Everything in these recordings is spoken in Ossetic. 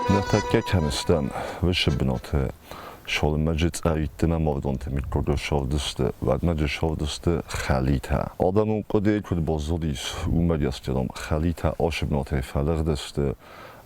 Ныртӕккӕ кӕм стӕм, уыцы бынаты Сылгоймаджы цъӕритты ӕмӕ мордонты мидхъуыды сӕвдысты, уӕдмӕ сӕвдысты хӕлитӕ. Адӕмон хъуыдыйы куыд баззадис, уымӕ гӕсгӕ, дам, хӕлитӕ ацы бынатӕй фӕлыгъдысты,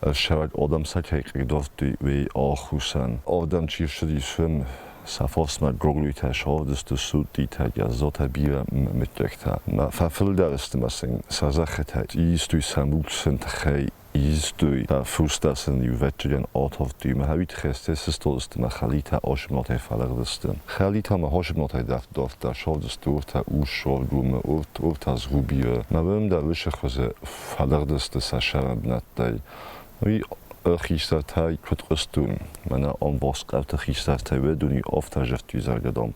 ӕфсӕрӕг адӕм сӕ кӕй хъыгдардтой, уый ӕххуысӕн. Ардӕм чи ссыдис, уым сӕ фарсмӕ Гоглойтӕ сӕвдысты Суттитӕ, Гӕззатӕ, бирӕ мыггӕгтӕ. Фӕфылдӕр сты ма сын сӕ зӕххытӕ, истой сӕ мулк сын тыххӕй Истой фустӕ сын иувӕццӕгӕн атавдтой ӕмӕ хӕуитхӕстӕ сыстадысты ӕмӕ хӕлитӕ асыбнатӕй фӕлыгъдысты. Хӕлитӕ ӕмӕ хосыбнатӕй дарддӕр савдысты ортӕ Урссаргомы, ортӕ Згъубиры. Ӕмӕ уым дӕр уыцы хуызы фӕлыгъдысты сӕ сӕры бынӕттӕй. Уый хистӕртӕй куыд хъуыстон, мӕнӕ ӕмбос хъӕуты хистӕртӕй уыдони афтӕ зӕгътой, зӕгъгӕ, дам,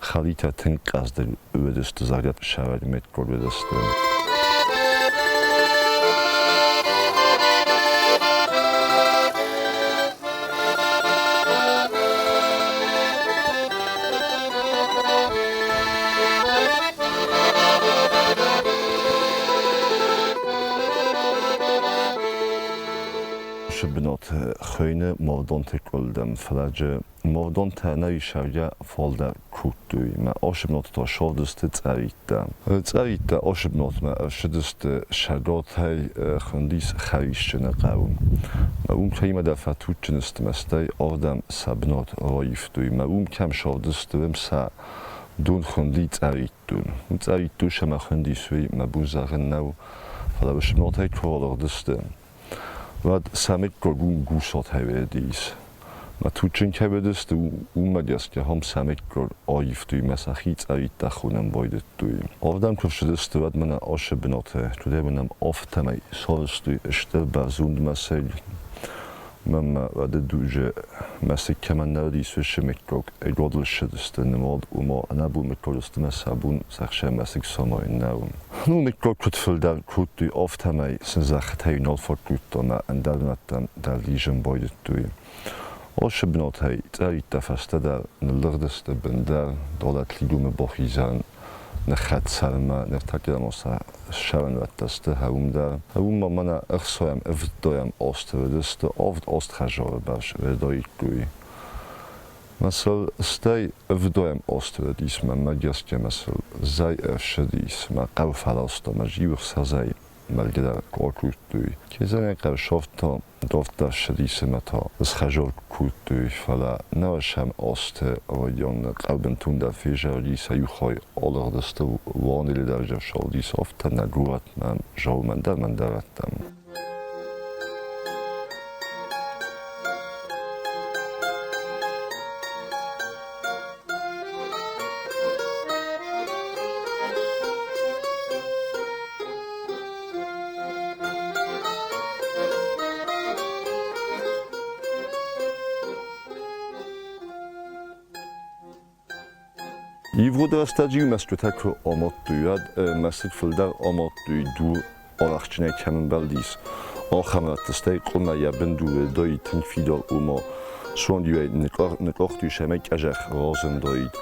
хӕлитӕ тынг хъӕздыг уыдысты, зӕгъгӕ, сӕрӕг мӕтгор уыдысты. Уыцы бынаты хуыйны Мордонты къуылдым, фӕлӕ дзы Мордонтӕ ӕнӕисӕргӕ фалдӕр кодтой мӕ осыбноты та сордысты цъӕриттӕ. Цъӕриттӕ осыбнотмӕ ӕрцыдысты Сӕготӕй, хуындис Хӕрисджыны хъӕу. Мӕ уым кӕимӕдӕр фӕтуджджын сты мӕ стӕй ардӕм сӕ бынат раивтой. Мӕ уым кӕм сордысты, уым сӕ дон хуынди Цъӕриттон. Уым Цъӕриттон сӕмӕ хуындис, уый мӕ бон зӕгъын нӕу, фӕлӕ осыбнотӕй куы ралыгъдысты, Уӕд сӕмӕггаг гусатӕ уыдис. Мӕ туджджын кӕй уыдысты, уымӕ гӕсгӕ хом сӕмӕггаг аивтой мӕ сӕхи цъӕриттӕ хонын байдыдтой. Ардӕм куы рцыдысты, уӕд мӕнӕ ацы бынаты, куыдӕй уынӕм, афтӕмӕй сарӕзтой стыр бӕрзонд мӕсыг. Мӕнмӕ уӕды дуджы мӕсыг кӕмӕн нӕ уыдис, уыцы мыггаг ӕгадыл ссыдысты нымад, ома ӕнӕбон мыггаг сты мӕ сӕ бон сӕ хсӕн мӕсыг самайын нӕу. Ну, мыггаг куыд фылдӕр кодтой, афтӕмӕй сын зӕххытӕй нал фаг кодта ӕмӕ ӕндӕр бынӕттӕм дӕр лидзын байдыдтой. Ацы бынатӕй цъӕриттӕ фӕстӕдӕр ныллыгъдысты бындӕр далӕ Тлигомы бахизӕн ныххӕццӕрмӕ, ныртӕккӕ ма сӕ ссарӕнуӕттӕ сты уым дӕр. Уым ма мӕнӕ ӕхсайӕм, ӕвддайӕм азты уыдысты, авд аст хӕдзары бӕрц уыдаиккой. Мӕ сыл стӕй ӕвдайӕм азты уыдис, мӕнмӕ гӕсгӕ мӕ сыл зӕй ӕрцыдис, мӕ хъӕу фӕласта, мӕ зиуы хсӕзӕй мӕлгӕ дӕр акодтой. Кизӕнӕн хъӕрсӕрдта дарддӕр ссыдис ӕмӕ та схӕзар кодтой, фӕлӕ нӕуӕсӕм азты районы хъӕу бынтондӕр фезӕрди, сӕ иу хай алыгъдысты Уанелы дӕр ссалдис, афтӕ нӕ горӕтмӕ, Заумӕ дӕр ӕндӕр рӕттӕм. Ивгъуыд рӕстӕджы-иу мӕсгуытӕ куы амадтой, уӕд мӕсыг фылдӕр амадтой дур арӕхстджынӕй кӕм ӕмбӕлдис, ахӕм рӕтты, стӕй къуымӕй йӕ бындуры дойы тынг фидар, ома суанг-иу ӕй ныкъахтой, цӕмӕй къӕдзӕх разындаид.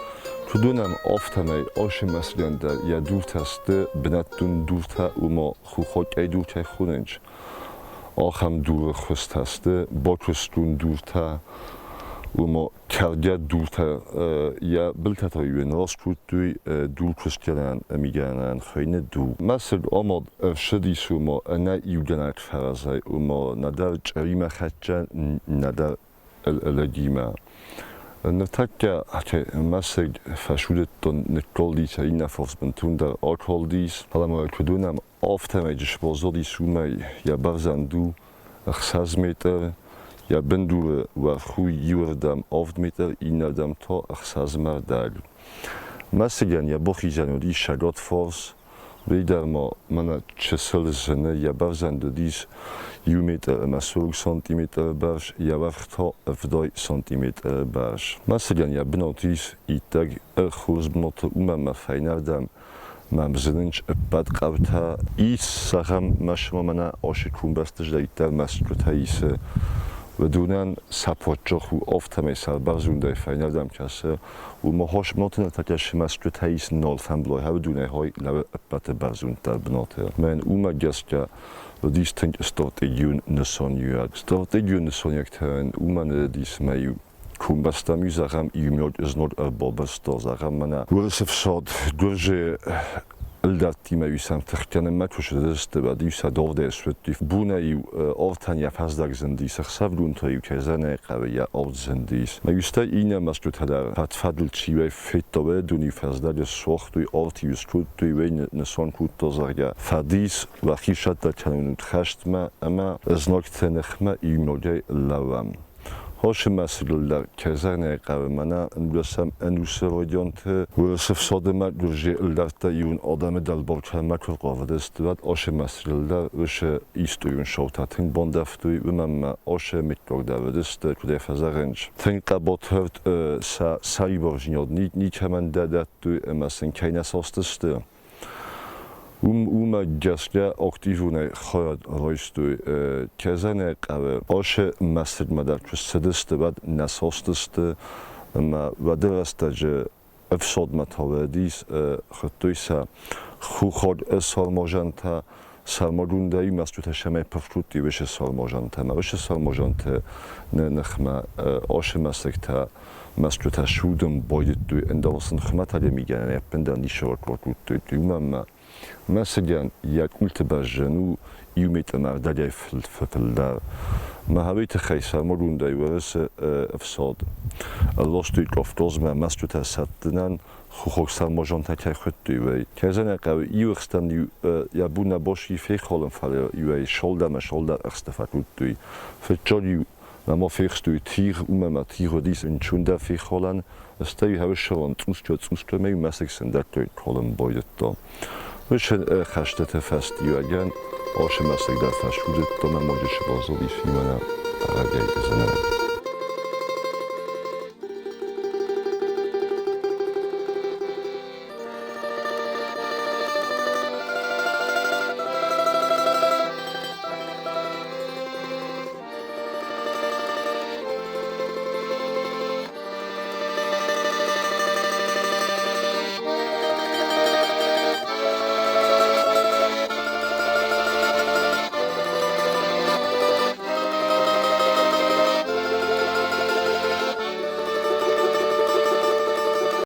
Куыд уынӕм, афтӕмӕй ацы мӕсыгӕн дӕр йӕ дуртӕ сты бынӕттон дуртӕ, ома хохаг къӕйдуртӕй хонынц. Ахӕм дуры хуызтӕ сты бакуыстон дуртӕ, ома кӕргӕ дуртӕ йӕ былтӕ та-иу ын раскодтой дуркуыстгӕнӕн ӕмигӕнӕн хуыйны дур. Мӕсыг амад ӕрцыдис, ома ӕнӕ иугӕнӕг фӕрӕзӕй, ома нӕдӕр чъыримӕ хӕццӕ, нӕдӕр лӕгимӕ. Ныртӕккӕ мӕсыг фӕсудыдтон, ныккалдис, иннӕ фарс бынтондӕр акалдис, фӕлӕ ма куыд уынӕм, Афтӕмӕй сбаззадис уымӕй йӕ бӕрзӕнд у 6 метр, йӕ бындуры уӕрх у иуырдӕм 7 метр, иннӕрдӕм та ӕхсӕзмӕ рдӕг. Мӕсыгӕн йӕ бахизӕн уыдис сӕгат фарс, уый дӕр ма мӕнӕ чысыл зыны, йӕ бӕрзӕнд уыдис иу метр ӕмӕ 40 сантиметры бӕрц, йӕ уӕрх та 70 сантиметры бӕрц. Мӕсыгӕн йӕ бынат ис иттӕг хорз бынаты, уымӕн ӕмӕ фӕйнӕрдӕм мӕм зынынц ӕппӕт хъӕутӕ. Ис зӕгъӕм, мӕсымӕ мӕнӕ ацы комбӕсты зӕйттӕ мӕсгуытӕ исы. Уыдонӕн сӕ паддзах у, афтӕмӕй сӕ бӕрзондӕй фӕйнӕрдӕм кӕсы. Уымӕ хосмонты ныртӕккӕ цы мӕсгуытӕ ис нал фӕмблой, уыдонӕй хай лӕууы ӕппӕты бӕрзонддӕр бынаты. Мӕн уымӕ гӕсгӕ Уыдис тынг стратегион нысаниуӕг. Стратегион нысаниуӕгтӕн уымӕн уыдис ӕмӕ иу комбӕстӕм-иу зӕгъӕм, иумиаг знаг ӕрбабырста, зӕгъӕм, мӕнӕ Уырысы фсад Гуырдзы ӕлдӕрттимӕ-иу сӕм тыхкӕнынмӕ куы сыдысты, уӕд-иу сӕ дардӕй суыдтой. Бонӕй-иу артӕн йӕ фӕздӕг зындис, ӕхсӕвгонтӕ-иу кӕй зӕнӕй хъӕуы йӕ арт зындис. Ӕмӕ-иу стӕй иннӕ мӕсгуытӕ дӕр фӕд-фӕдыл чи федта, уыдон-иу фӕздӕджы суагътой, арт-иу скодтой, уый нысан кодта, зӕгъгӕ, фӕдис, уӕхи сӕттӕ кӕнут хӕстмӕ ӕмӕ знӕгты ныхмӕ иунӕгӕй лӕууӕм. Хосы мӕсыгыл дӕр кӕй зӕгъын хъӕуы, мӕнӕ ӕнусӕм ӕнусы райдианты Уырысы фсады ӕмӕ Гуырдзыйы ӕлдӕрттӕ иун адӕмы дӕлбар кӕнынмӕ куы рхъавыдысты, уӕд Осы мӕсыгыл дӕр уыцы историон шоутӕ тынг бандӕвтой, уымӕн ӕмӕ Осы мыггаг дӕр уыдысты, куыдӕй фӕзӕгъынц, тынг хъӕбатыр сӕ сӕрибардзинад никӕмӕн дӕттой ӕмӕ сын кӕй нӕ састысты. Уымӕ гӕсгӕ активонӕй хайад райстой Кӕзӕнӕй хъӕуы Ошы мӕсыгмӕ дӕр куы ссыдысты, уӕд нӕ састысты ӕмӕ уӕды рӕстӕджы ӕфсадмӕ та уыдис, хуыдтой сӕ хохаг сармадзантӕ, сӕрмагондӕй мӕсгуытӕ сӕмӕй пырх кодтой уыцы сармадзантӕ. Ӕмӕ уыцы сармадзанты ныхмӕ Ошы мӕсыгтӕ мӕсгуытӕ судын байдыдтой, ӕндӕр сын хуымӕтӕджы мигӕнӕн ӕппындӕр ницы ракодтой. Уымӕн ӕмӕ мӕсыгӕн йӕ къулты бӕззӕн у иу метрмӕ ӕрдӕгӕй фылдӕр. Мӕ тыххӕй сӕрмагондӕй Уӕрӕсе ӕфсад ӕрластой Кавказмӕ мӕсгуытӕ сӕттынӕн, хохаг сармадзантӕ кӕй хуыдтой, уый. Кӕй зӕгъын хъӕуы, иу ӕхстӕн-иу йӕ бон нӕ баци фехалын, фӕлӕ-иу ӕй сӕлдӕр ӕмӕ сӕлдӕр ӕхсты фӕкодтой. Фыццаг-иу нӕма фехстой тигъ, уымӕн ӕмӕ тигъ уыдис ӕнцондӕр фехалӕн, стӕй хӕрзсӕрон цъусгӕ-цъусгӕ мӕсыг сындӕггай калын байдыдта. Уыцы хӕстыты фӕстиуӕгӕн ацы мӕсыг дӕр фӕсудзыдта ӕмӕ ноджы сыбаззадис имӕ рагӕй зынӕг.